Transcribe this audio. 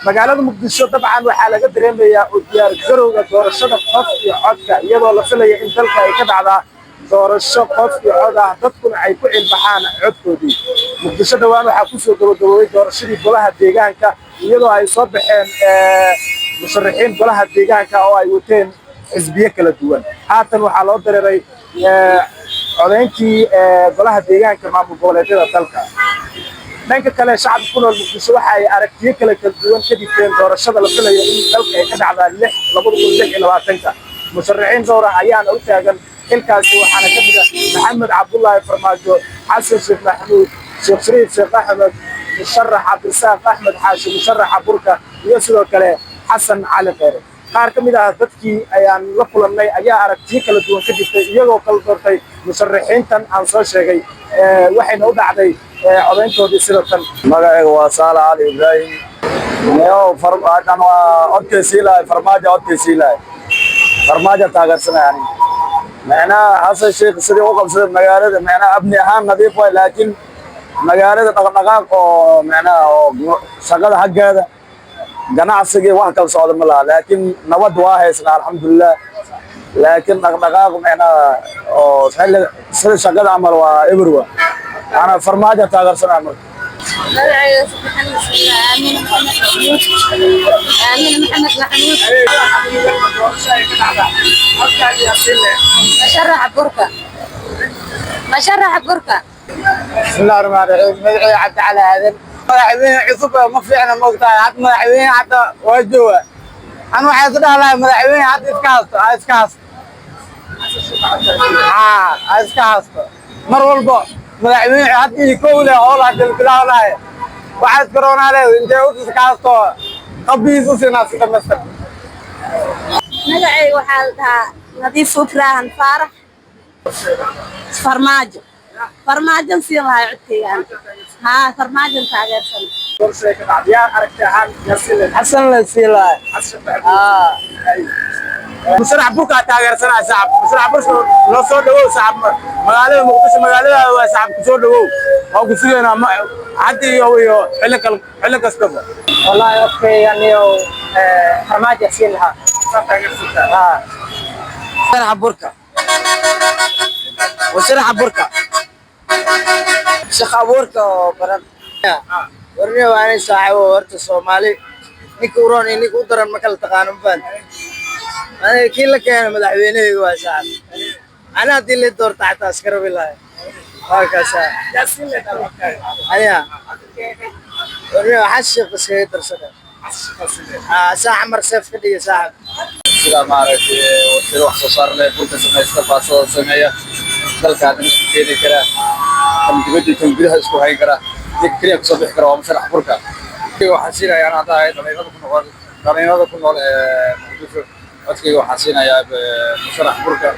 Magaalada Muqdisho dabcan waxaa laga dareemayaa u diyaar garowga doorashada qof iyo codka, iyadoo la filaya in dalka ay ka dhacdaa doorasho qof iyo cod ah, dadkuna ay ku cilbaxaan codkoodii. Muqdisho dhowaan waxaa kusoo gabagaboobay doorashadii golaha deegaanka, iyadoo ay soo baxeen musharaxiin golaha deegaanka oo ay wateen xisbiyo kala duwan. Haatan waxaa loo dareeray codayntii golaha deegaanka maamul goboleedyada dalka. Dhanka kale, shacabka ku nool Muqdisho waxa ay aragtiyo kala duwan ka dhigteen doorashada la filayo in dalka ay ka dhacdaa 6 2026-ka. Musharaxiin dhowr ah ayaana u taagan xilkaasi, waxaana ka mid ah Maxamed Cabdullaahi Farmaajo, Xasan Sheekh Maxamuud, Sheekh Shariif Sheekh Axmed, musharax Cabdirasaaq Axmed Xaashi, musharaxa Burka, iyo sidoo kale Xasan Cali Kheyre. Qaar ka mid ah dadkii ayaan la kulannay ayaa aragtiyo kala duwan ka dhigtay, iyagoo kala doortay musharaxiintan aan soo sheegay, waxayna u dhacday codayntoodii sida tan. Magacayga waa Saala Cali Ibraahim. Neo kan waa codkay sii lahay Farmaajo, codkay sii lahay Farmaajo taageersanay aniga. Macnaha, Xasan Sheekh sidii u qabsaday magaalada, macnaha amni ahaan nadiif waay, laakiin magaalada dhaqdhaqaaq oo macnaha oo shaqada xaggeeda ganacsigii wax kala socda ma laha, laakiin nabad waa haysnaa, alxamdulilah, laakiin dhaqdhaqaaq macnaha oo xilli sida shaqada camal waa eberwa. Ana Farmaajo taageersanaya marka. Magacayga saddexan Aamina Maxamed Maxamuud, Aamina Maxamed Maxamuud. Musharaxa Burka, musharaxa Burka. Bismillahi raxmaani raxiim. Magacayga Cabdi Cali Aadan. Madaxweyne cusub ma fiicna, ma ogtahay? Hadda madaxweyne hadda waa jooga. An waxaa is dhahi lahay madaxweyne hadda iska hasto, ha iska hasto, haa, ha iska hasto. Mar walbo madaxweyne hadda iyo kow leh howl hadda bilaaw lahay, waxaa iskaroonaa leh intee u iska hasto, qabbihiis u siinaa si dhamaystir. Magacayga waxaa la dhahaa Nadiif Ibraahin Faarax. Farmaajo, Farmaajon siin lahay codkaygaan, haa, Farmaajon taageersan. Xasan la sii lahay. Musharax Burkaa taageersanaa, sacab. Musharax Burka noo soo dhawow, sacab. Magaalada Muqdisho magaaladaada waa, sacab, ku soo dhawow, waan ku sugaynaa hadda iyo xilli kal xilli kastaba. Wallaahi codkayga niyow Farmaajo siin lahaa, haa. Musharaxa Burka, musharaxa Burka, Shaqa abuurka oo baran warniyo waanay saaxiibo. Horta Soomaali ninka u roon iyo ninka u daran ma kala taqaano, ma fahanti? Aniga kii la keeno madaxweynahayga waa saaxib. Ana haddii la doorta xataa iska rabi lahay, waa kaasaa. Aniga warniyo xas sheekh iskaga darsada, haa, saax mar seef ka dhigay, saaxib. Sida maaragtay warshado wax soo saar leh, burka samaysta, baastada sameeya, dalka haddana isku keeni kara, kan dibadda iyo kan gudaha isku hayn kara, ninka keliya kusoo bixi kara waa musharax Burka. Waxaan siinayaa hadda ahay dhalinyarada ku nool ee Muqdisho, codkayga waxaan siinayaa musharax Burka.